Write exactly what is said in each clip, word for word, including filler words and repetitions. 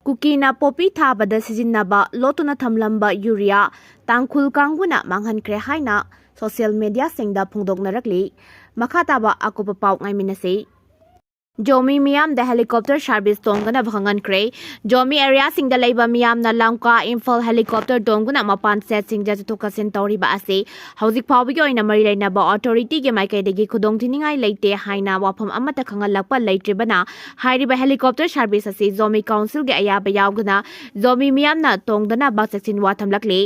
ꯀꯨꯀꯤꯅ poppy ꯊꯥꯕꯗ ꯁꯤꯖꯤꯟꯅꯕ ꯂꯣꯠꯇꯨꯅ ꯊꯝꯂꯝꯕ urea ꯇꯥꯡꯈꯨꯜ ꯀꯥꯡꯕꯨꯅ ꯃꯥꯡꯍꯟꯈ꯭ꯔꯦ ꯍꯥꯏꯅ ꯁꯣꯁꯤꯌꯦꯜ ꯃꯦꯗꯤꯌꯥꯁꯤꯡꯗ ꯐꯣꯡꯗꯣꯛꯅꯔꯛꯂꯤ꯫ ꯃꯈꯥ ꯇꯥꯕ ꯑꯀꯨꯞꯄ ꯄꯥꯎ ꯉꯥꯏꯃꯤꯟꯅꯁꯤ꯫ ꯖꯣꯃꯤ ꯃꯤꯌꯥꯝꯗ ꯍꯦꯂꯤꯀꯣꯞꯇꯔ ꯁꯥꯔꯚꯤꯁ ꯇꯣꯡꯒꯅꯕ ꯈꯪꯍꯟꯈ꯭ꯔꯦ꯫ ꯖꯣꯃꯤ ꯑꯦꯔꯤꯌꯥꯁꯤꯡꯗ ꯂꯩꯕ ꯃꯤꯌꯥꯝꯅ ꯂꯝꯀꯥ, ꯏꯝꯐꯥꯜ ꯍꯦꯂꯤꯀꯣꯞꯇꯔ ꯇꯣꯡꯗꯨꯅ ꯃꯄꯥꯟ ꯁ꯭ꯇꯦꯠꯁꯤꯡꯗ ꯆꯠꯊꯣꯛ ꯆꯠꯁꯤꯟ ꯇꯧꯔꯤꯕ ꯑꯁꯤ ꯍꯧꯖꯤꯛ ꯐꯥꯎꯕꯒꯤ ꯑꯣꯏꯅ ꯃꯔꯤ ꯂꯩꯅꯕ ꯑꯣꯊꯣꯔꯤꯇꯤꯒꯤ ꯃꯥꯏꯀꯩꯗꯒꯤ ꯈꯨꯗꯣꯡꯊꯤꯅꯤꯡꯉꯥꯏ ꯂꯩꯇꯦ ꯍꯥꯏꯅ ꯋꯥꯐꯝ ꯑꯃꯠꯇ ꯈꯪꯍꯜꯂꯛꯄ ꯂꯩꯇ꯭ꯔꯤꯕꯅ, ꯍꯥꯏꯔꯤꯕ ꯍꯦꯂꯤꯀꯣꯞꯇꯔ ꯁꯥꯔꯚꯤꯁ ꯑꯁꯤ ꯖꯣꯃꯤ ꯀꯥꯎꯟꯁꯤꯜꯒꯤ ꯑꯌꯥꯕ ꯌꯥꯎꯗꯅ ꯖꯣꯃꯤ ꯃꯤꯌꯥꯝꯅ ꯇꯣꯡꯗꯅꯕ ꯆꯦꯛꯁꯤꯟ ꯋꯥ ꯊꯝꯂꯛꯂꯤ꯫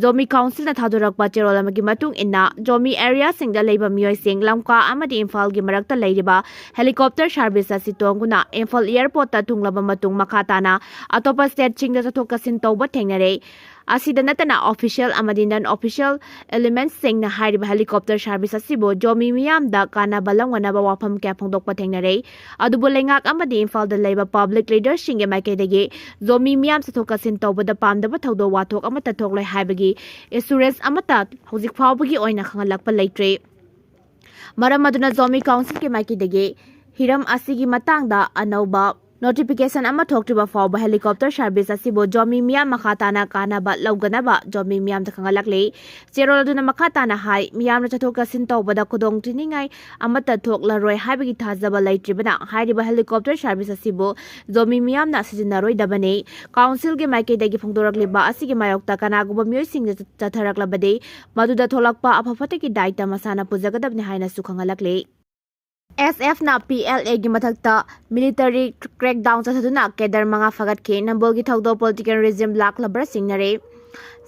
ꯖꯣꯃꯤ ꯀꯥꯎꯟꯁꯤꯜꯅ ꯊꯥꯗꯣꯔꯛꯄ ꯆꯦꯔꯣꯜ ꯑꯃꯒꯤ ꯃꯇꯨꯡ ꯏꯟꯅ, ꯖꯣꯃꯤ ꯑꯦꯔꯤꯌꯥꯁꯤꯡꯗ ꯂꯩꯕ ꯃꯤꯑꯣꯏꯁꯤꯡ ꯂꯝꯀꯥ ꯑꯃꯗꯤ ꯏꯝꯐꯥꯜꯒꯤ ꯃꯔꯛꯇ ꯂꯩꯔꯤꯕ ꯍꯦꯂꯤꯀꯣꯞꯇꯔ ꯁꯥꯔꯚꯤꯁ ꯑꯁꯤ ꯇꯣꯡꯗꯨꯅ ꯏꯝꯐꯥꯜ ꯑꯦꯌꯔꯄꯣꯔꯠꯇ ꯊꯨꯡꯂꯕ ꯃꯇꯨꯡ, ꯃꯈꯥ ꯇꯥꯅ ꯑꯇꯣꯞꯄ ꯁ꯭ꯇꯦꯠꯁꯤꯡꯗ ꯆꯠꯊꯣꯛ ꯆꯠꯁꯤꯟ ꯇꯧꯕ ꯊꯦꯡꯅꯔꯦ꯫ ꯑꯁꯤꯗ ꯅꯠꯇꯅ, ꯑꯣꯐꯤꯁꯤꯌꯦꯜ ꯑꯃꯗꯤ ꯅꯟ ꯑꯣꯐꯤꯁꯤꯌꯦꯜ ꯑꯦꯂꯤꯃꯦꯟꯠꯁꯤꯡꯅ ꯍꯥꯏꯔꯤꯕ ꯍꯦꯂꯤꯀꯣꯞꯇꯔ ꯁꯥꯔꯚꯤꯁ ꯑꯁꯤꯕꯨ ꯖꯣꯃꯤ ꯃꯤꯌꯥꯝꯗ ꯀꯥꯟꯅꯕ ꯂꯧꯅꯅꯕ ꯋꯥꯐꯝ ꯀꯌꯥ ꯐꯣꯡꯗꯣꯛꯄ ꯊꯦꯡꯅꯔꯦ꯫ ꯑꯗꯨꯕꯨ ꯂꯩꯉꯥꯛ ꯑꯃꯗꯤ ꯏꯝꯐꯥꯜꯗ ꯂꯩꯕ ꯄꯕ꯭ꯂꯤꯛ ꯂꯤꯗꯔꯁꯤꯡꯒꯤ ꯃꯥꯏꯀꯩꯗꯒꯤ ꯖꯣꯃꯤ ꯃꯤꯌꯥꯝ ꯆꯠꯊꯣꯛ ꯆꯠꯁꯤꯟ ꯇꯧꯕꯗ ꯄꯥꯝꯗꯕ ꯊꯧꯗꯣꯛ ꯋꯥꯊꯣꯛ ꯑꯃꯠꯇ ꯊꯣꯛꯂꯣꯏ ꯍꯥꯏꯕꯒꯤ ꯑꯦꯁꯨꯔꯦꯟꯁ ꯑꯃꯠꯇ ꯍꯧꯖꯤꯛ ꯐꯥꯎꯕꯒꯤ ꯑꯣꯏꯅ ꯈꯪꯍꯜꯂꯛꯄ ꯂꯩꯇ꯭ꯔꯤ꯫ ꯃꯔꯝ ꯑꯗꯨꯅ ꯖꯣꯃꯤ ꯀꯥꯎꯟꯁꯤꯜꯒꯤ ꯃꯥꯏꯀꯩꯗꯒꯤ ꯍꯤꯔꯝ ꯑꯁꯤꯒꯤ ꯃꯇꯥꯡꯗ ꯑꯅꯧꯕ ꯅꯣꯇꯤꯐꯤꯀꯦꯁꯟ ꯑꯃ ꯊꯣꯛꯇ꯭ꯔꯤꯕ ꯐꯥꯎꯕ ꯍꯦꯂꯤꯀꯣꯞꯇꯔ ꯁꯥꯔꯚꯤꯁ ꯑꯁꯤꯕꯨ ꯖꯣꯃꯤ ꯃꯤꯌꯥꯝ ꯃꯈꯥ ꯇꯥꯅ ꯀꯥꯟꯅꯕ ꯂꯧꯒꯅꯕ ꯖꯣꯃꯤ ꯃꯤꯌꯥꯝꯗ ꯈꯪꯍꯜꯂꯛꯂꯤ꯫ ꯆꯦꯔꯣꯜ ꯑꯗꯨꯅ ꯃꯈꯥ ꯇꯥꯅ ꯍꯥꯏ, ꯃꯤꯌꯥꯝꯅ ꯆꯠꯊꯣꯛ ꯆꯠꯁꯤꯟ ꯇꯧꯕꯗ ꯈꯨꯗꯣꯡꯊꯤꯅꯤꯡꯉꯥꯏ ꯑꯃꯠꯇ ꯊꯣꯛꯂꯔꯣꯏ ꯍꯥꯏꯕꯒꯤ ꯊꯥꯖꯕ ꯂꯩꯇ꯭ꯔꯤꯕꯅ, ꯍꯥꯏꯔꯤꯕ ꯍꯦꯂꯤꯀꯣꯞꯇꯔ ꯁꯥꯔꯚꯤꯁ ꯑꯁꯤꯕꯨ ꯖꯣꯃꯤ ꯃꯤꯌꯥꯝꯅ ꯁꯤꯖꯤꯟꯅꯔꯣꯏꯗꯕꯅꯤ꯫ ꯀꯥꯎꯟꯁꯤꯜꯒꯤ ꯃꯥꯏꯀꯩꯗꯒꯤ ꯐꯣꯡꯗꯣꯔꯛꯂꯤꯕ ꯑꯁꯤꯒꯤ ꯃꯥꯌꯣꯛꯇ ꯀꯅꯥꯒꯨꯝꯕ ꯃꯤꯑꯣꯏꯁꯤꯡꯅ ꯆꯠꯊꯔꯛꯂꯕꯗꯤ, ꯃꯗꯨꯗ ꯊꯣꯛꯂꯛꯄ ꯑꯐ ꯐꯠꯇꯒꯤ ꯗꯥꯏꯇ ꯃꯁꯥꯅ ꯄꯨꯖꯒꯗꯕꯅꯤ ꯍꯥꯏꯅꯁꯨ ꯈꯪꯍꯜꯂꯛꯂꯤ꯫ ꯑꯦꯁ ꯑꯦꯐꯅ ꯄꯤ ꯑꯦꯜ ꯑꯦꯒꯤ ꯃꯊꯛꯇ ꯃꯤꯂꯤꯇꯔꯤ ꯀ꯭ꯔꯦꯛꯗꯥꯎꯟ ꯆꯠꯊꯗꯨꯅ ꯀꯦꯗꯔ ꯃꯉꯥ ꯐꯒꯠꯈꯤ꯫ ꯅꯝꯕꯣꯜꯒꯤ ꯊꯧꯗꯣꯛ ꯄꯣꯂꯤꯇꯤꯀꯦꯜ ꯔꯤꯖꯤꯝ ꯂꯥꯛꯂꯕ꯭ꯔꯥ ꯆꯤꯡꯅꯔꯦ꯫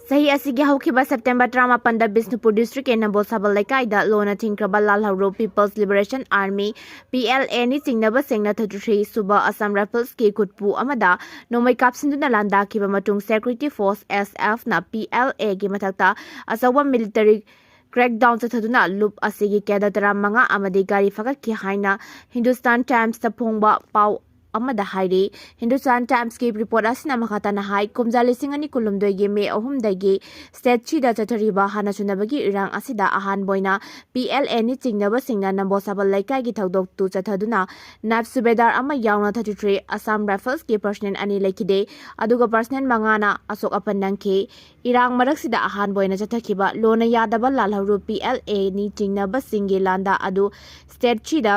ꯆꯍꯤ ꯑꯁꯤꯒꯤ ꯍꯧꯈꯤꯕ ꯁꯦꯞꯇꯦꯝꯕꯔ ꯇꯔꯥꯃꯥꯄꯟꯗ ꯕꯤꯁꯅꯨꯄꯨꯔ ꯗꯤꯁꯇ꯭ꯔꯤꯛꯀꯤ ꯅꯝꯕꯣꯜ ꯁꯥꯕꯜ ꯂꯩꯀꯥꯏꯗ ꯂꯣꯟꯅ ꯊꯤꯡꯈ꯭ꯔꯕ ꯂꯥꯜꯍꯧꯔꯨ people's liberation army, P L A, ꯅꯤ ꯆꯤꯡꯅꯕꯁꯤꯡꯅ ꯊꯥꯔꯇꯤ ꯊ꯭ꯔꯤ ꯁꯨꯕ ꯑꯁꯥꯝ ꯔꯥꯏꯐꯜꯁꯀꯤ ꯈꯨꯠꯄꯨ ꯑꯃꯗ ꯅꯣꯡꯃꯩ ꯀꯥꯞꯁꯤꯟꯗꯨꯅ ꯂꯥꯟꯗꯥꯈꯤꯕ ꯃꯇꯨꯡ, ꯁꯦꯀ꯭ꯌꯨꯔꯤꯇꯤ ꯐꯣꯔꯁ, ꯑꯦꯁ ꯑꯦꯐꯅ ꯄꯤ ꯑꯦꯜ ꯑꯦꯒꯤ ꯃꯊꯛꯇ ꯑꯆꯧꯕ ꯃꯤꯂꯤꯇꯔꯤ ꯀ꯭ꯔꯦꯛꯗꯥꯎꯟ ꯆꯠꯊꯗꯨꯅ ꯂꯨꯞ ꯑꯁꯤꯒꯤ ꯀꯦꯗꯔ ꯇꯔꯥꯃꯉꯥ ꯑꯃꯗꯤ ꯒꯥꯔꯤ ꯐꯒꯠꯈꯤ ꯍꯥꯏꯅ ꯍꯤꯟꯗꯨꯁꯇꯥꯟ ꯇꯥꯏꯝꯁꯇ ꯐꯣꯡꯕ ꯄꯥꯎ ꯑꯃꯗ ꯍꯥꯏꯔꯤ꯫ ꯍꯤꯟꯗꯨꯁꯇꯥꯟ ꯇꯥꯏꯝꯁꯀꯤ ꯔꯤꯄꯣꯔꯠ ꯑꯁꯤꯅ ꯃꯈꯥ ꯇꯥꯅ ꯍꯥꯏ, ꯀꯨꯝꯖꯥ ꯂꯤꯁꯤꯡ ꯑꯅꯤ ꯀꯨꯟꯍꯨꯝꯗꯣꯏꯒꯤ ꯃꯦ ꯑꯍꯨꯝꯗꯒꯤ ꯁ꯭ꯇꯦꯠꯁꯤꯗ ꯆꯠꯊꯔꯤꯕ ꯍꯥꯟꯅ ꯆꯨꯅꯕꯒꯤ ꯏꯔꯥꯡ ꯑꯁꯤꯗ ꯑꯍꯥꯟꯕ ꯑꯣꯏꯅ ꯄꯤ ꯑꯦꯜ ꯑꯦ ꯅꯤ ꯆꯤꯡꯅꯕꯁꯤꯡꯅ ꯅꯝꯕꯣꯜ ꯁꯥꯕꯜ ꯂꯩꯀꯥꯏꯒꯤ ꯊꯧꯗꯣꯛꯇꯨ ꯆꯠꯊꯗꯨꯅ ꯅꯥꯏꯕ ꯁꯨꯕꯦꯗꯥꯔ ꯑꯃ ꯌꯥꯎꯅ thirty three Assam Riflesꯀꯤ personnel ꯑꯅꯤ ꯂꯩꯈꯤꯗꯦ, ꯑꯗꯨꯒ personnel ꯃꯉꯥꯅ ꯑꯁꯣꯛ ꯑꯄꯟ ꯅꯪꯈꯤ꯫ ꯏꯔꯥꯡ ꯃꯔꯛꯁꯤꯗ ꯑꯍꯥꯟꯕ ꯑꯣꯏꯅ ꯆꯠꯊꯈꯤꯕ ꯂꯣꯟꯅ ꯌꯥꯗꯕ ꯂꯥꯜꯍꯧꯔꯨ ꯄꯤ ꯑꯦꯜ ꯑꯦ ꯅꯤ ꯆꯤꯡꯅꯕꯁꯤꯡꯒꯤ ꯂꯥꯟꯗꯥ ꯑꯗꯨ ꯁ꯭ꯇꯦꯠꯁꯤꯗ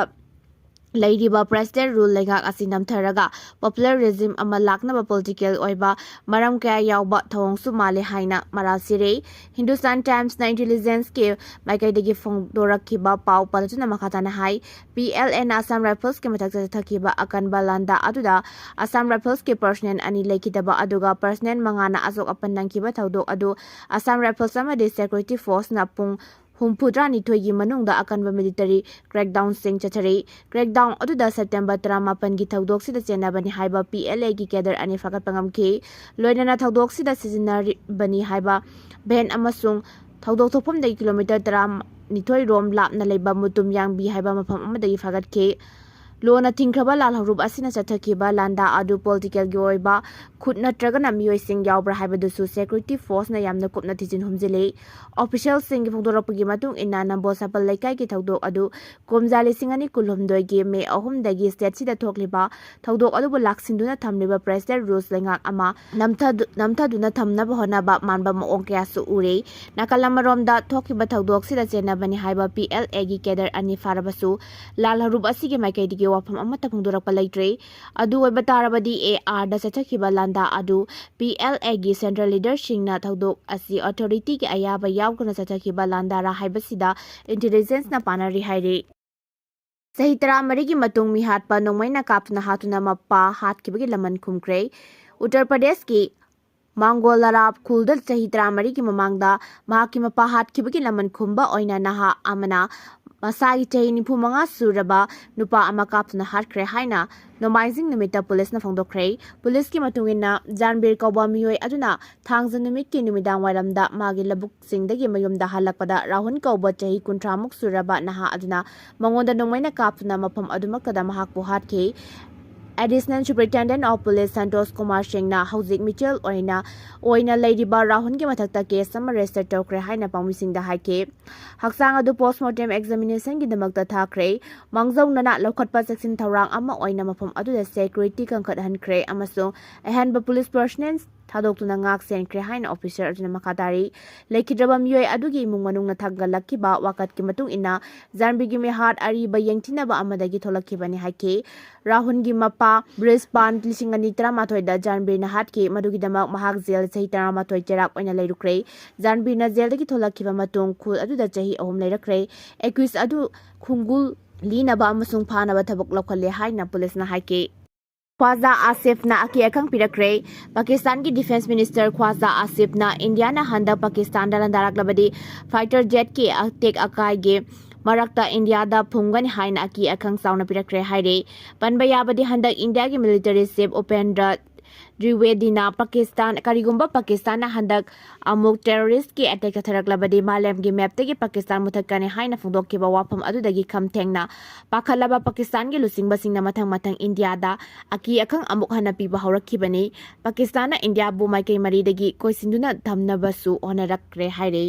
ꯂꯩꯔꯤꯕ President Rule ꯂꯩꯉꯥꯛ ꯑꯁꯤ ꯅꯝꯊꯔꯒ popular regime ꯑꯃ ꯂꯥꯛꯅꯕ political ꯑꯣꯏꯕ ꯃꯔꯝ ꯀꯌꯥ ꯌꯥꯎꯕ ꯊꯧꯑꯣꯡꯁꯨ ꯃꯥꯜꯂꯦ ꯍꯥꯏꯅ ꯃꯔꯥꯜ ꯁꯤꯔꯦ꯫ ꯍꯤꯟꯗꯨꯁꯇꯥꯟ ꯇꯥꯏꯝꯁꯅ intelligenceꯀꯤ ꯃꯥꯏꯀꯩꯗꯒꯤ ꯐꯣꯡꯗꯣꯔꯛꯈꯤꯕ ꯄꯥꯎ ꯄꯜꯂꯗꯨꯅ ꯃꯈꯥ ꯇꯥꯅ ꯍꯥꯏ, ꯄꯤ ꯑꯦꯜ ꯑꯦꯅ Assam Riflesꯀꯤ ꯃꯊꯛꯇ ꯆꯠꯊꯈꯤꯕ ꯑꯀꯟꯕ ꯂꯥꯟꯗꯥ ꯑꯗꯨꯗ Assam Riflesꯀꯤ personnel ꯑꯅꯤ ꯂꯩꯈꯤꯗꯕ ꯑꯗꯨꯒ personnel ꯃꯉꯥꯅ ꯑꯁꯣꯛ ꯑꯄꯟ ꯅꯪꯈꯤꯕ ꯊꯧꯗꯣꯛ ꯑꯗꯨ Assam Rifles ꯑꯃꯗꯤ security forceꯅ ꯄꯨꯡ ꯍꯨꯝꯐꯨꯇꯔꯥꯅꯤꯊꯣꯏꯒꯤ ꯃꯅꯨꯡꯗ ꯑꯀꯟꯕ military crackdownꯁꯤꯡ ꯆꯠꯊꯔꯤ꯫ Crackdown ꯑꯗꯨꯗ September ꯇꯔꯥꯃꯥꯄꯟꯒꯤ ꯊꯧꯗꯣꯛꯁꯤꯗ ꯆꯦꯟꯅꯕꯅꯤ ꯍꯥꯏꯕ ꯄꯤ ꯑꯦꯜ ꯑꯦꯒꯤ cadre ꯑꯅꯤ ꯐꯥꯒꯠꯄ ꯉꯝꯈꯤ꯫ ꯂꯣꯏꯅꯅ ꯊꯧꯗꯣꯛꯁꯤꯗ ꯁꯤꯖꯤꯟꯅꯔꯤꯕꯅꯤ ꯍꯥꯏꯕ van ꯑꯃꯁꯨꯡ ꯊꯧꯗꯣꯛ ꯊꯣꯛꯐꯝꯗꯒꯤ ꯀꯤꯂꯣꯃꯤꯇꯔ ꯇꯔꯥꯅꯤꯊꯣꯏ ꯔꯣꯝ ꯂꯥꯞꯅ ꯂꯩꯕ ꯃꯨꯇꯨꯝ ꯌꯥꯡꯕꯤ ꯍꯥꯏꯕ ꯃꯐꯝ ꯑꯃꯗꯒꯤ ꯐꯥꯒꯠꯈꯤ꯫ ꯂꯣꯟꯅ ꯊꯤꯡꯈ꯭ꯔꯕ ꯂꯥꯜꯍꯧꯔꯨꯞ ꯑꯁꯤꯅ ꯆꯠꯊꯈꯤꯕ ꯂꯥꯟꯗꯥ ꯑꯗꯨ politicalꯒꯤ ꯑꯣꯏꯕ ꯈꯨꯠ ꯅꯠꯇ꯭ꯔꯒꯅ ꯃꯤꯑꯣꯏꯁꯤꯡ ꯌꯥꯎꯕ꯭ꯔꯥ ꯍꯥꯏꯕꯗꯨꯁꯨ security forceꯅ ꯌꯥꯝꯅ ꯀꯨꯞꯅ ꯊꯤꯖꯤꯟ ꯍꯨꯝꯖꯤꯜꯂꯤ꯫ Officialꯁꯤꯡꯒꯤ ꯐꯣꯡꯗꯣꯔꯛꯄꯒꯤ ꯃꯇꯨꯡ ꯏꯟꯅ, ꯅꯝꯕꯣꯜ ꯁꯥꯄꯜ ꯂꯩꯀꯥꯏꯒꯤ ꯊꯧꯗꯣꯛ ꯑꯗꯨ ꯀꯨꯝꯖꯥ ꯂꯤꯁꯤꯡ ꯑꯅꯤ ꯀꯨꯟꯍꯨꯝꯗꯣꯏꯒꯤ ꯃꯦ ꯑꯍꯨꯝꯗꯒꯤ ꯁ꯭ꯇꯦꯠꯁꯤꯗ ꯊꯣꯛꯂꯤꯕ ꯊꯧꯗꯣꯛ ꯑꯗꯨꯕꯨ ꯂꯥꯛꯁꯤꯟꯗꯨꯅ ꯊꯝꯂꯤꯕ President Rules ꯂꯩꯉꯥꯛ ꯑꯃ ꯅꯝꯊꯗꯨ-, ꯅꯝꯊꯗꯨꯅ ꯊꯝꯅꯕ ꯍꯣꯠꯅꯕ ꯃꯥꯟꯕ ꯃꯑꯣꯡ ꯀꯌꯥꯁꯨ ꯎꯔꯦ꯫ ꯅꯥꯀꯜ ꯑꯃꯔꯣꯝꯗ, ꯊꯣꯛꯈꯤꯕ ꯊꯧꯗꯣꯛꯁꯤꯗ ꯆꯦꯟꯅꯕꯅꯤ ꯍꯥꯏꯕ ꯄꯤ ꯑꯦꯜ ꯑꯦꯒꯤ cadre ꯑꯅꯤ ꯐꯥꯔꯕꯁꯨ, ꯂꯥꯜꯍꯧꯔꯨꯞ ꯑꯁꯤꯒꯤ ꯃꯥꯏꯀꯩꯗꯒꯤ ꯋꯥꯐꯝ ꯑꯃꯠꯇ ꯐꯣꯡꯗꯣꯔꯛꯄ ꯂꯩꯇ꯭ꯔꯦ꯫ ꯑꯗꯨ ꯑꯣꯏꯕ ꯇꯥꯔꯕꯗꯤ, ꯑꯦ ꯑꯥꯔꯗ ꯆꯠꯊꯈꯤꯕ ꯂꯥꯟꯗꯥ ꯑꯗꯨ ꯄꯤ ꯑꯦꯜ ꯑꯦꯒꯤ central leaderꯁꯤꯡꯅ ꯊꯧꯗꯣꯛ ꯑꯁꯤ authorityꯒꯤ ꯑꯌꯥꯕ ꯌꯥꯎꯗꯅ ꯆꯠꯊꯈꯤꯕ ꯂꯥꯟꯗꯥꯔꯥ ꯍꯥꯏꯕꯁꯤꯗ intelligenceꯅ ꯄꯥꯅꯔꯤ ꯍꯥꯏꯔꯤ꯫ ꯆꯍꯤ ꯇꯔꯥꯃꯔꯤꯒꯤ ꯃꯇꯨꯡ ꯃꯤꯍꯥꯠꯄ ꯅꯣꯡꯃꯩꯅ ꯀꯥꯞꯇꯨꯅ ꯍꯥꯠꯇꯨꯅ ꯃꯄꯥ ꯍꯥꯠꯈꯤꯕꯒꯤ ꯂꯃꯟ ꯈꯨꯝꯈ꯭ꯔꯦ꯫ ꯎꯠꯇꯔ ꯄ꯭ꯔꯗꯦꯁꯀꯤ ꯃꯥꯡꯒꯣꯂꯥꯔꯥ ꯈꯨꯜꯗ ꯆꯍꯤ ꯇꯔꯥꯃꯔꯤꯒꯤ ꯃꯃꯥꯡꯗ ꯃꯍꯥꯛꯀꯤ ꯃꯄꯥ ꯍꯥꯠꯈꯤꯕꯒꯤ ꯂꯃꯟ ꯈꯨꯝꯕ ꯑꯣꯏꯅ ꯅꯍꯥ ꯑꯃꯅ ꯃꯁꯥꯒꯤ ꯆꯍꯤ ꯅꯤꯐꯨ ꯃꯉꯥ ꯁꯨꯔꯕ ꯅꯨꯄꯥ ꯑꯃ ꯀꯥꯞꯇꯨꯅ ꯍꯥꯠꯈ꯭ꯔꯦ ꯍꯥꯏꯅ ꯅꯣꯡꯃꯥꯏꯖꯤꯡ ꯅꯨꯃꯤꯠꯇ ꯄꯨꯂꯤꯁꯅ ꯐꯣꯡꯗꯣꯛꯈ꯭ꯔꯦ꯫ ꯄꯨꯂꯤꯁꯀꯤ ꯃꯇꯨꯡ ꯏꯟꯅ, ꯖꯥꯟꯕꯤꯔ ꯀꯧꯕ ꯃꯤꯑꯣꯏ ꯑꯗꯨꯅ ꯊꯥꯡꯖ ꯅꯨꯃꯤꯠꯀꯤ ꯅꯨꯃꯤꯗꯥꯡ ꯋꯥꯏꯔꯝꯗ ꯃꯥꯒꯤ ꯂꯧꯕꯨꯛꯁꯤꯡꯗꯒꯤ ꯃꯌꯨꯝꯗ ꯍꯜꯂꯛꯄꯗ ꯔꯥꯍꯨꯜ ꯀꯧꯕ ꯆꯍꯤ ꯀꯨꯟꯊ꯭ꯔꯥꯃꯨꯛ ꯁꯨꯔꯕ ꯅꯍꯥ ꯑꯗꯨꯅ ꯃꯉꯣꯟꯗ ꯅꯣꯡꯃꯩꯅ ꯀꯥꯞꯇꯨꯅ ꯃꯐꯝ ꯑꯗꯨꯃꯛꯇꯗ ꯃꯍꯥꯛꯄꯨ ꯍꯥꯠꯈꯤ꯫ Additional Superintendent of Police Santosh Kumar Singhꯅ ꯍꯧꯖꯤꯛ ꯃꯤꯆꯦꯜ ꯑꯣꯏꯅ ꯑꯣꯏꯅ ꯂꯩꯔꯤꯕ ꯔꯥꯍꯨꯜꯒꯤ ꯃꯊꯛꯇ ꯀꯦꯁ ꯑꯃ ꯔꯦꯖꯤꯁꯇꯔ ꯇꯧꯈ꯭ꯔꯦ ꯍꯥꯏꯅ ꯄꯥꯎꯃꯤꯁꯤꯡꯗ ꯍꯥꯏꯈꯤ꯫ ꯍꯛꯆꯥꯡ ꯑꯗꯨ ꯄꯣꯁꯃꯣꯔꯇꯦꯝ ꯑꯦꯛꯖꯥꯃꯤꯅꯦꯁꯟꯒꯤꯗꯃꯛꯇ ꯊꯥꯈ꯭ꯔꯦ꯫ ꯃꯥꯡꯖꯧꯅꯅ ꯂꯧꯈꯠꯄ ꯆꯦꯛꯁꯤꯟ ꯊꯧꯔꯥꯡ ꯑꯃ ꯑꯣꯏꯅ ꯃꯐꯝ ꯑꯗꯨꯗ ꯁꯦꯀ꯭ꯌꯨꯔꯤꯇꯤ ꯀꯟꯈꯠꯍꯟꯈ꯭ꯔꯦ ꯑꯃꯁꯨꯡ ꯑꯍꯦꯟꯕ ꯄꯨꯂꯤꯁ ꯄꯔꯁꯅꯦꯜ ꯊꯥꯗꯣꯛꯇꯨꯅ ꯉꯥꯛ ꯁꯦꯟꯈ꯭ꯔꯦ ꯍꯥꯏꯅ ꯑꯣꯐꯤꯁꯔ ꯑꯗꯨꯅ ꯃꯈꯥ ꯇꯥꯔꯤ꯫ ꯂꯩꯈꯤꯗ꯭ꯔꯕ ꯃꯤꯑꯣꯏ ꯑꯗꯨꯒꯤ ꯏꯃꯨꯡ ꯃꯅꯨꯡꯅ ꯊꯥꯡꯒꯠꯂꯛꯈꯤꯕ ꯋꯥꯀꯠꯀꯤ ꯃꯇꯨꯡ ꯏꯟꯅ, ꯖꯥꯟꯕꯤꯒꯤ ꯃꯤꯍꯥꯠ ꯑꯔꯤꯕ ꯌꯦꯡꯊꯤꯅꯕ ꯑꯃꯗꯒꯤ ꯊꯣꯛꯂꯛꯈꯤꯕꯅꯤ ꯍꯥꯏꯈꯤ꯫ ꯔꯥꯍꯨꯜꯒꯤ ꯃꯄꯥ ꯕ꯭ꯔꯤꯖꯄꯥꯟ ꯂꯤꯁꯤꯡ ꯑꯅꯤ ꯇꯔꯥꯃꯥꯊꯣꯏꯗ ꯖꯥꯟꯕꯤꯔꯅ ꯍꯥꯠꯈꯤ꯫ ꯃꯗꯨꯒꯤꯗꯃꯛ ꯃꯍꯥꯛ ꯖꯦꯜ ꯆꯍꯤ ꯇꯔꯥꯃꯥꯊꯣꯏ ꯆꯩꯔꯥꯛ ꯑꯣꯏꯅ ꯂꯩꯔꯨꯈ꯭ꯔꯦ꯫ ꯖꯥꯟꯕꯤꯔꯅ ꯖꯦꯜꯗꯒꯤ ꯊꯣꯛꯂꯛꯈꯤꯕ ꯃꯇꯨꯡ ꯈꯨꯜ ꯑꯗꯨꯗ ꯆꯍꯤ ꯑꯍꯨꯝ ꯂꯩꯔꯛꯈ꯭ꯔꯦ꯫ ꯑꯦꯀ꯭ꯌꯨꯁ ꯑꯗꯨ ꯈꯣꯡꯒꯨꯜ ꯂꯤꯅꯕ ꯑꯃꯁꯨꯡ ꯐꯥꯅꯕ ꯊꯕꯛ ꯂꯧꯈꯠꯂꯦ ꯍꯥꯏꯅ ꯄꯨꯂꯤꯁꯅ ꯍꯥꯏꯈꯤ꯫ ꯈ꯭ꯋꯥꯖꯥ ꯑꯥꯁꯤꯐꯅ ꯑꯀꯤ ꯑꯈꯪ ꯄꯤꯔꯛꯈ꯭ꯔꯦ꯫ ꯄꯥꯀꯤꯁꯇꯥꯟꯒꯤ ꯗꯤꯐꯦꯟꯁ ꯃꯤꯅꯤꯁꯇꯔ ꯈ꯭ꯋꯥꯖꯥ ꯑꯥꯁꯤꯐꯅ ꯏꯟꯗꯤꯌꯥꯅ ꯍꯟꯗꯛ ꯄꯥꯀꯤꯁꯇꯥꯟꯗ ꯂꯥꯟꯗꯥꯔꯛꯂꯕꯗꯤ ꯐꯥꯏꯇꯔ ꯖꯦꯠꯀꯤ ꯑꯇꯦꯛ ꯑꯀꯥꯏꯒꯤ ꯃꯔꯛꯇ ꯏꯟꯗꯤꯌꯥꯗ ꯐꯨꯝꯒꯅꯤ ꯍꯥꯏꯅ ꯑꯀꯤ ꯑꯈꯪ ꯆꯥꯎꯅ ꯄꯤꯔꯛꯈ꯭ꯔꯦ ꯍꯥꯏꯔꯦ꯫ ꯄꯟꯕ ꯌꯥꯕꯗꯤ, ꯍꯟꯗꯛ ꯏꯟꯗꯤꯌꯥꯒꯤ ꯃꯤꯂꯤꯇꯔꯤ ꯆꯤꯐ ꯎꯄꯦꯟꯗ꯭ꯔ ꯗ꯭ꯔꯤꯋꯦꯗꯤꯅ ꯄꯥꯀꯤꯁꯇꯥꯟ, ꯀꯔꯤꯒꯨꯝꯕ ꯄꯥꯀꯤꯁꯇꯥꯟꯅ ꯍꯟꯗꯛ ꯑꯃꯨꯛ ꯇꯦꯔꯣꯔꯤꯁ꯭ꯠꯀꯤ ꯑꯦꯇꯦꯛ ꯆꯠꯊꯔꯛꯂꯕꯗꯤ ꯃꯥꯂꯦꯝꯒꯤ ꯃꯦꯞꯇꯒꯤ ꯄꯥꯀꯤꯁꯇꯥꯟ ꯃꯨꯊꯠꯀꯅꯤ ꯍꯥꯏꯅ ꯐꯣꯡꯗꯣꯛꯈꯤꯕ ꯋꯥꯐꯝ ꯑꯗꯨꯗꯒꯤ ꯈꯝ ꯊꯦꯡꯅ ꯄꯥꯈꯠꯂꯕ ꯄꯥꯀꯤꯁꯇꯥꯟꯒꯤ ꯂꯨꯆꯤꯡꯕꯁꯤꯡꯅ ꯃꯊꯪ ꯃꯊꯪ ꯏꯟꯗꯤꯌꯥꯗ ꯑꯀꯤ ꯑꯈꯪ ꯑꯃꯨꯛ ꯍꯟꯅ ꯄꯤꯕ ꯍꯧꯔꯛꯈꯤꯕꯅꯤ꯫ ꯄꯥꯀꯤꯁꯇꯥꯟꯅ ꯏꯟꯗꯤꯌꯥꯕꯨ ꯃꯥꯏꯀꯩ ꯃꯔꯤꯗꯒꯤ ꯀꯣꯏꯁꯤꯟꯗꯨꯅ ꯊꯝꯅꯕꯁꯨ ꯍꯣꯠꯅꯔꯛꯈ꯭ꯔꯦ ꯍꯥꯏꯔꯤ꯫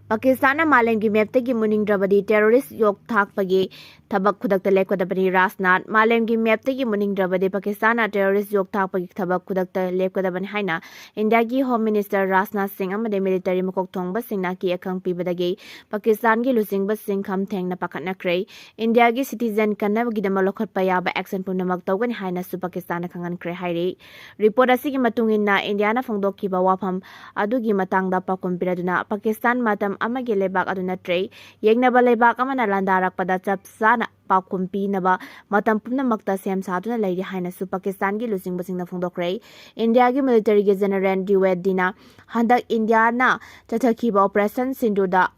ꯄꯥꯀꯤꯁꯇꯥꯟꯅ ꯃꯥꯂꯦꯝꯒꯤ ꯃꯦꯞꯇꯒꯤ ꯃꯨꯠꯅꯤꯡꯗ꯭ꯔꯕꯗꯤ ꯇꯦꯔꯣꯔꯤꯁ꯭ꯠ ꯌꯣꯛꯊꯥꯛꯄꯒꯤ ꯊꯕꯛ ꯈꯨꯗꯛꯇ ꯂꯦꯞꯀꯗꯕꯅꯤ꯫ ꯔꯥꯖꯅꯥꯊ, ꯃꯥꯂꯦꯝꯒꯤ ꯃꯦꯞꯇꯒꯤ ꯃꯨꯠꯅꯤꯡꯗ꯭ꯔꯕꯗꯤ ꯄꯥꯀꯤꯁꯇꯥꯟꯅ ꯇꯦꯔꯣꯔꯤꯁ꯭ꯠ ꯌꯣꯛꯊꯥꯛꯄꯒꯤ ꯊꯕꯛ ꯈꯨꯗꯛꯇ ꯂꯦꯞꯀꯗꯕꯅꯤ ꯍꯥꯏꯅ ꯏꯟꯗꯤꯌꯥꯒꯤ ꯍꯣꯝ ꯃꯤꯅꯤꯁꯇꯔ ꯔꯥꯖꯅꯥꯊ ꯁꯤꯡ ꯑꯃꯗꯤ ꯃꯤꯂꯤꯇꯔꯤ ꯃꯀꯣꯛ ꯊꯣꯡꯕꯁꯤꯡꯅ ꯑꯀꯤ ꯑꯈꯪ ꯄꯤꯕꯗꯒꯤ ꯄꯥꯀꯤꯁꯇꯥꯟꯒꯤ ꯂꯨꯆꯤꯡꯕꯁꯤꯡ ꯈꯝ ꯊꯦꯡꯅ ꯄꯥꯈꯠꯅꯈ꯭ꯔꯦ꯫ ꯏꯟꯗꯤꯌꯥꯒꯤ ꯁꯤꯇꯤꯖꯦꯟ ꯀꯟꯅꯕꯒꯤꯗꯃꯛ ꯂꯧꯈꯠꯄ ꯌꯥꯕ ꯑꯦꯛꯁꯟ ꯄꯨꯝꯅꯃꯛ ꯇꯧꯒꯅꯤ ꯍꯥꯏꯅꯁꯨ ꯄꯥꯀꯤꯁꯇꯥꯟꯅ ꯈꯪꯍꯟꯈ꯭ꯔꯦ ꯍꯥꯏꯔꯤ꯫ ꯔꯤꯄꯣꯔꯠ ꯑꯁꯤꯒꯤ ꯃꯇꯨꯡ ꯏꯟꯅ ꯏꯟꯗꯤꯌꯥꯅ ꯐꯣꯡꯗꯣꯛꯈꯤꯕ ꯋꯥꯐꯝ ꯑꯗꯨꯒꯤ ꯃꯇꯥꯡꯗ ꯄꯥꯎꯈꯨꯝ ꯄꯤꯔꯗꯨꯅ, ꯄꯥꯀꯤꯁꯇꯥꯟ ꯃꯇꯝ ꯑꯃꯒꯤ ꯂꯩꯕꯥꯛ ꯑꯗꯨ ꯅꯠꯇ꯭ꯔꯦ꯫ ꯌꯦꯡꯅꯕ ꯂꯩꯕꯥꯛ ꯑꯃꯅ ꯂꯥꯟꯗꯥꯔꯛꯄꯗ ꯆꯞ ꯆꯥꯅ ꯄꯥꯎꯈꯨꯝ ꯄꯤꯅꯕ ꯃꯇꯝ ꯄꯨꯝꯅꯃꯛꯇ ꯁꯦꯝ ꯁꯥꯗꯨꯅ ꯂꯩꯔꯤ ꯍꯥꯏꯅꯁꯨ ꯄꯥꯀꯤꯁꯇꯥꯟꯒꯤ ꯂꯨꯆꯤꯡꯕꯁꯤꯡꯅ ꯐꯣꯡꯗꯣꯛꯈ꯭ꯔꯦ꯫ ꯏꯟꯗꯤꯌꯥꯒꯤ ꯃꯤꯂꯤꯇꯔꯤꯒꯤ ꯖꯦꯅꯔꯦꯜ ꯗ꯭ꯔꯤꯋꯦꯗꯤꯅ ꯍꯟꯗꯛ ꯏꯟꯗꯤꯌꯥꯅ ꯆꯠꯊꯈꯤꯕ ꯑꯣꯄꯔꯦꯁꯟ ꯁꯤꯟꯗꯨꯔꯗ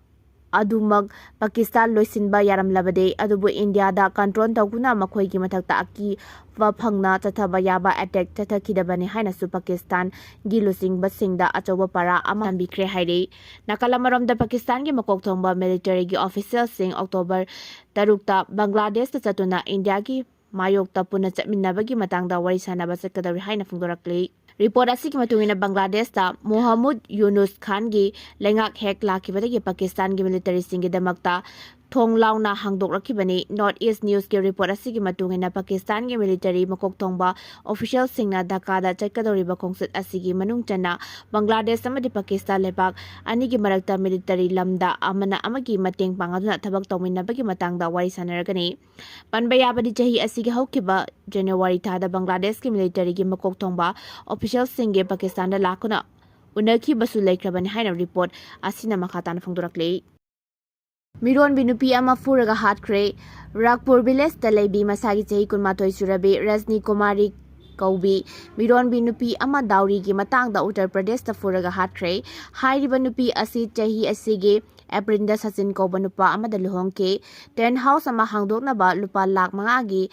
ꯑꯗꯨꯃꯛ ꯄꯥꯀꯤꯁꯇꯥꯟ ꯂꯣꯏꯁꯤꯟꯕ ꯌꯥꯔꯝꯂꯕꯗꯤ, ꯑꯗꯨꯕꯨ ꯏꯟꯗꯤꯌꯥꯗ ꯀꯟꯇ꯭ꯔꯣꯜ ꯇꯧꯗꯨꯅ ꯃꯈꯣꯏꯒꯤ ꯃꯊꯛꯇ ꯑꯀꯤꯕ ꯐꯪꯅ ꯆꯠꯊꯕ ꯌꯥꯕ ꯑꯦꯇꯦꯛ ꯆꯠꯊꯈꯤꯗꯕꯅꯤ ꯍꯥꯏꯅꯁꯨ ꯄꯥꯀꯤꯁꯇꯥꯟꯒꯤ ꯂꯨꯆꯤꯡꯕꯁꯤꯡꯗ ꯑꯆꯧꯕ ꯄꯥꯔꯥ ꯑꯃ ꯊꯝꯕꯤꯈ꯭ꯔꯦ ꯍꯥꯏꯔꯤ꯫ ꯅꯥꯀꯜ ꯑꯃꯔꯣꯝꯗ ꯄꯥꯀꯤꯁꯇꯥꯟꯒꯤ ꯃꯀꯣꯛ ꯊꯣꯡꯕ ꯃꯤꯂꯤꯇꯔꯤꯒꯤ ꯑꯣꯐꯤꯁꯤꯌꯦꯜꯁꯤꯡ ꯑꯣꯛꯇꯣꯕꯔ ꯇꯔꯨꯛꯇ ꯕꯪꯒ꯭ꯂꯥꯗꯦꯁꯇ ꯆꯠꯇꯨꯅ ꯏꯟꯗꯤꯌꯥꯒꯤ ꯃꯥꯌꯣꯛꯇ ꯄꯨꯟꯅ ꯆꯠꯃꯤꯟꯅꯕꯒꯤ ꯃꯇꯥꯡꯗ ꯋꯥꯔꯤ ꯁꯥꯟꯅꯕ ꯆꯠꯀꯗꯧꯔꯤ ꯍꯥꯏꯅ ꯐꯣꯡꯗꯣꯔꯛꯂꯤ꯫ ꯔꯤꯄꯣꯔꯠ ꯑꯁꯤꯒꯤ ꯃꯇꯨꯡ ꯏꯟꯅ ꯕꯪꯒ꯭ꯂꯥꯗꯦꯁꯇ ꯃꯣꯍꯃꯨꯗ ꯌꯨꯅꯨꯁ ꯈꯥꯟꯒꯤ ꯂꯩꯉꯥꯛ ꯍꯦꯛ ꯂꯥꯛꯈꯤꯕꯗꯒꯤ ꯄꯥꯀꯤꯁꯇꯥꯟꯒꯤ ꯃꯤꯂꯤꯇꯔꯤꯁꯤꯡꯒꯤꯗꯃꯛꯇ ꯊꯣꯡ ꯂꯥꯎꯅ ꯍꯥꯡꯗꯣꯛꯂꯛꯈꯤꯕꯅꯤ꯫ North East News ꯀꯤ ꯔꯤꯄꯣꯔꯠ ꯑꯁꯤꯒꯤ ꯃꯇꯨꯡ ꯏꯟꯅ ꯄꯥꯀꯤꯁꯇꯥꯟꯒꯤ ꯃꯤꯂꯤꯇꯔꯤ ꯃꯀꯣꯛ ꯊꯣꯡꯕ ꯑꯣꯐꯤꯁꯤꯌꯦꯜꯁꯤꯡꯅ ꯙꯥꯀꯥꯗ ꯆꯠꯀꯗꯧꯔꯤꯕ ꯈꯣꯡꯆꯠ ꯑꯁꯤꯒꯤ ꯃꯅꯨꯡ ꯆꯟꯅ ꯕꯪꯒ꯭ꯂꯥꯗꯦꯁ ꯑꯃꯗꯤ ꯄꯥꯀꯤꯁꯇꯥꯟ ꯂꯩꯕꯥꯛ ꯑꯅꯤꯒꯤ ꯃꯔꯛꯇ ꯃꯤꯂꯤꯇꯔꯤ ꯂꯝꯗ ꯑꯃꯅ ꯑꯃꯒꯤ ꯃꯇꯦꯡ ꯄꯥꯡꯅꯗꯨꯅ ꯊꯕꯛ ꯇꯧꯃꯤꯟꯅꯕꯒꯤ ꯃꯇꯥꯡꯗ ꯋꯥꯔꯤ ꯁꯥꯟꯅꯔꯒꯅꯤ꯫ ꯄꯟꯕ ꯌꯥꯕꯗꯤ, ꯆꯍꯤ ꯑꯁꯤꯒꯤ ꯍꯧꯈꯤꯕ ꯖꯅꯋꯥꯔꯤ ꯊꯥꯗ ꯕꯪꯒ꯭ꯂꯥꯗꯦꯁꯀꯤ ꯃꯤꯂꯤꯇꯔꯤꯒꯤ ꯃꯀꯣꯛ ꯊꯣꯡꯕ ꯑꯣꯐꯤꯁꯤꯌꯦꯜꯁꯤꯡꯒꯤ ꯄꯥꯀꯤꯁꯇꯥꯟꯗ ꯂꯥꯛꯇꯨꯅ ꯎꯅꯈꯤꯕꯁꯨ ꯂꯩꯈ꯭ꯔꯕꯅꯤ ꯍꯥꯏꯅ ꯔꯤꯄꯣꯔꯠ ꯑꯁꯤꯅ ꯃꯈꯥ ꯇꯥꯅ ꯐꯣꯡꯗꯣꯔꯛꯂꯤ꯫ ꯃꯤꯔꯣꯟꯕꯤ ꯅꯨꯄꯤ ꯑꯃ ꯐꯨꯔꯒ ꯍꯥꯠꯈ꯭ꯔꯦ꯫ ꯔꯥꯒꯄꯨꯔ ꯚꯤꯂꯦꯖꯇ ꯂꯩꯕꯤ ꯃꯁꯥꯒꯤ ꯆꯍꯤ ꯀꯨꯟꯃꯥꯊꯣꯏ ꯁꯨꯔꯕꯤ ꯔꯖꯅꯤ ꯀꯨꯃꯥꯔꯤ ꯀꯧꯕꯤ ꯃꯤꯔꯣꯟꯕꯤ ꯅꯨꯄꯤ ꯑꯃ ꯗꯥꯎꯔꯤꯒꯤ ꯃꯇꯥꯡꯗ ꯎꯠꯇꯔ ꯄ꯭ꯔꯗꯦꯁꯇ ꯐꯨꯔꯒ ꯍꯥꯠꯈ꯭ꯔꯦ꯫ ꯍꯥꯏꯔꯤꯕ ꯅꯨꯄꯤ ꯑꯁꯤ ꯆꯍꯤ ꯑꯁꯤꯒꯤ ꯑꯦꯄ꯭ꯔꯤꯜꯗ ꯁꯆꯤꯟ ꯀꯧꯕ ꯅꯨꯄꯥ ꯑꯃꯗ ꯂꯨꯍꯣꯡꯈꯤ꯫ ꯇꯦꯟꯠ ꯍꯥꯎꯁ ꯑꯃ ꯍꯥꯡꯗꯣꯛꯅꯕ ꯂꯨꯄꯥ ꯂꯥꯈ ꯃꯉꯥꯒꯤ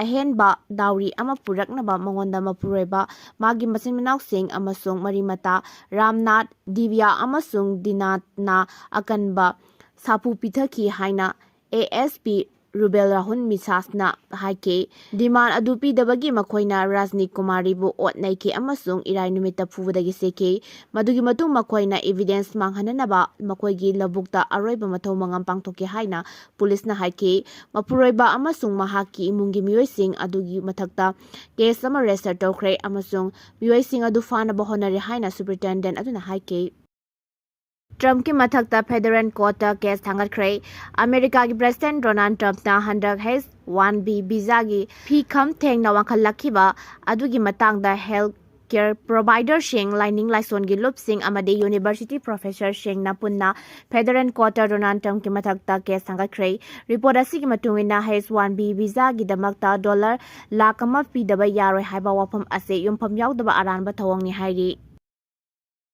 ꯑꯍꯦꯟꯕ ꯗꯥꯎꯔꯤ ꯑꯃ ꯄꯨꯔꯛꯅꯕ ꯃꯉꯣꯟꯗ ꯃꯄꯨꯔꯣꯏꯕ, ꯃꯥꯒꯤ ꯃꯆꯤꯟ ꯃꯅꯥꯎꯁꯤꯡ ꯑꯃꯁꯨꯡ ꯃꯔꯤ ꯃꯇꯥ ꯔꯥꯝꯅꯥꯊ, ꯗꯤꯕ꯭ꯌꯥ ꯑꯃꯁꯨꯡ ꯗꯤꯅꯥꯊꯅ ꯑꯀꯟꯕ ꯁꯥꯐꯨ ꯄꯤꯊꯈꯤ ꯍꯥꯏꯅ ꯑꯦ ꯑꯦꯁ ꯄꯤ ꯔꯨꯕꯦꯜ ꯔꯥꯍꯨꯜ ꯃꯤꯁꯥꯁꯅ ꯍꯥꯏꯈꯤ꯫ ꯗꯤꯃꯥꯟ ꯑꯗꯨ ꯄꯤꯗꯕꯒꯤ ꯃꯈꯣꯏꯅ ꯔꯥꯖꯅꯤ ꯀꯨꯃꯥꯔꯤꯕꯨ ꯑꯣꯠ ꯅꯩꯈꯤ ꯑꯃꯁꯨꯡ ꯏꯔꯥꯏ ꯅꯨꯃꯤꯠꯇ ꯐꯨꯕꯗꯒꯤ ꯁꯤꯈꯤ꯫ ꯃꯗꯨꯒꯤ ꯃꯇꯨꯡ ꯃꯈꯣꯏꯅ ꯏꯚꯤꯗꯦꯟꯁ ꯃꯥꯡꯍꯟꯅꯅꯕ ꯃꯈꯣꯏꯒꯤ ꯂꯧꯕꯨꯛꯇ ꯑꯔꯣꯏꯕ ꯃꯊꯧ ꯃꯉꯝ ꯄꯥꯡꯊꯣꯛꯈꯤ ꯍꯥꯏꯅ ꯄꯨꯂꯤꯁꯅ ꯍꯥꯏꯈꯤ꯫ ꯃꯄꯨꯔꯣꯏꯕ ꯑꯃꯁꯨꯡ ꯃꯍꯥꯛꯀꯤ ꯏꯃꯨꯡꯒꯤ ꯃꯤꯑꯣꯏꯁꯤꯡ ꯑꯗꯨꯒꯤ ꯃꯊꯛꯇ ꯀꯦꯁ ꯑꯃ ꯔꯦꯖꯤꯁꯇꯔ ꯇꯧꯈ꯭ꯔꯦ ꯑꯃꯁꯨꯡ ꯃꯤꯑꯣꯏꯁꯤꯡ ꯑꯗꯨ ꯐꯥꯅꯕ ꯍꯣꯠꯅꯔꯤ ꯍꯥꯏꯅ ꯁꯨꯄꯔꯤꯟꯇꯦꯟꯗꯦꯟꯠ ꯑꯗꯨꯅ ꯍꯥꯏꯈꯤ꯫ ꯇ꯭ꯔꯝꯞꯀꯤ ꯃꯊꯛꯇ ꯐꯦꯗꯔꯦꯜ ꯀꯣꯔꯠꯇ ꯀꯦꯁ ꯊꯥꯡꯒꯠꯈ꯭ꯔꯦ꯫ ꯑꯃꯦꯔꯤꯀꯥꯒꯤ ꯄ꯭ꯔꯦꯁꯤꯗꯦꯟꯠ ꯗꯣꯅꯥꯜꯗ ꯇ꯭ꯔꯝꯞꯅ ꯍꯟꯗꯛ ꯑꯩꯆ ꯋꯥꯟ ꯕꯤ ꯚꯤꯖꯥꯒꯤ ꯐꯤ ꯈꯝ ꯊꯦꯡꯅ ꯋꯥꯡꯈꯠꯂꯛꯈꯤꯕ ꯑꯗꯨꯒꯤ ꯃꯇꯥꯡꯗ ꯍꯦꯜꯊ ꯀꯦꯌꯔ ꯄ꯭ꯔꯣꯚꯥꯏꯗꯔꯁꯤꯡ, ꯂꯥꯏꯅꯤꯡ ꯂꯥꯏꯁꯣꯟꯒꯤ ꯂꯨꯞꯁꯤꯡ ꯑꯃꯗꯤ ꯌꯨꯅꯤꯚꯔꯁꯤꯇꯤ ꯄ꯭ꯔꯣꯐꯦꯁꯔꯁꯤꯡꯅ ꯄꯨꯟꯅ ꯐꯦꯗꯔꯦꯜ ꯀꯣꯔꯠꯇ ꯗꯣꯅꯥꯜꯗ ꯇ꯭ꯔꯝꯞꯀꯤ ꯃꯊꯛꯇ ꯀꯦꯁ ꯊꯥꯡꯒꯠꯈ꯭ꯔꯦ꯫ ꯔꯤꯄꯣꯔꯠ ꯑꯁꯤꯒꯤ ꯃꯇꯨꯡ ꯏꯟꯅ, ꯑꯩꯆ ꯋꯥꯟ ꯕꯤ ꯚꯤꯖꯥꯒꯤꯗꯃꯛꯇ ꯗꯣꯂꯔ ꯂꯥꯈ ꯑꯃ ꯄꯤꯗꯕ ꯌꯥꯔꯣꯏ ꯍꯥꯏꯕ ꯋꯥꯐꯝ ꯑꯁꯤ ꯌꯨꯝꯐꯝ ꯌꯥꯎꯗꯕ ꯑꯔꯥꯟꯕ ꯊꯧꯑꯣꯡꯅꯤ ꯍꯥꯏꯔꯤ꯫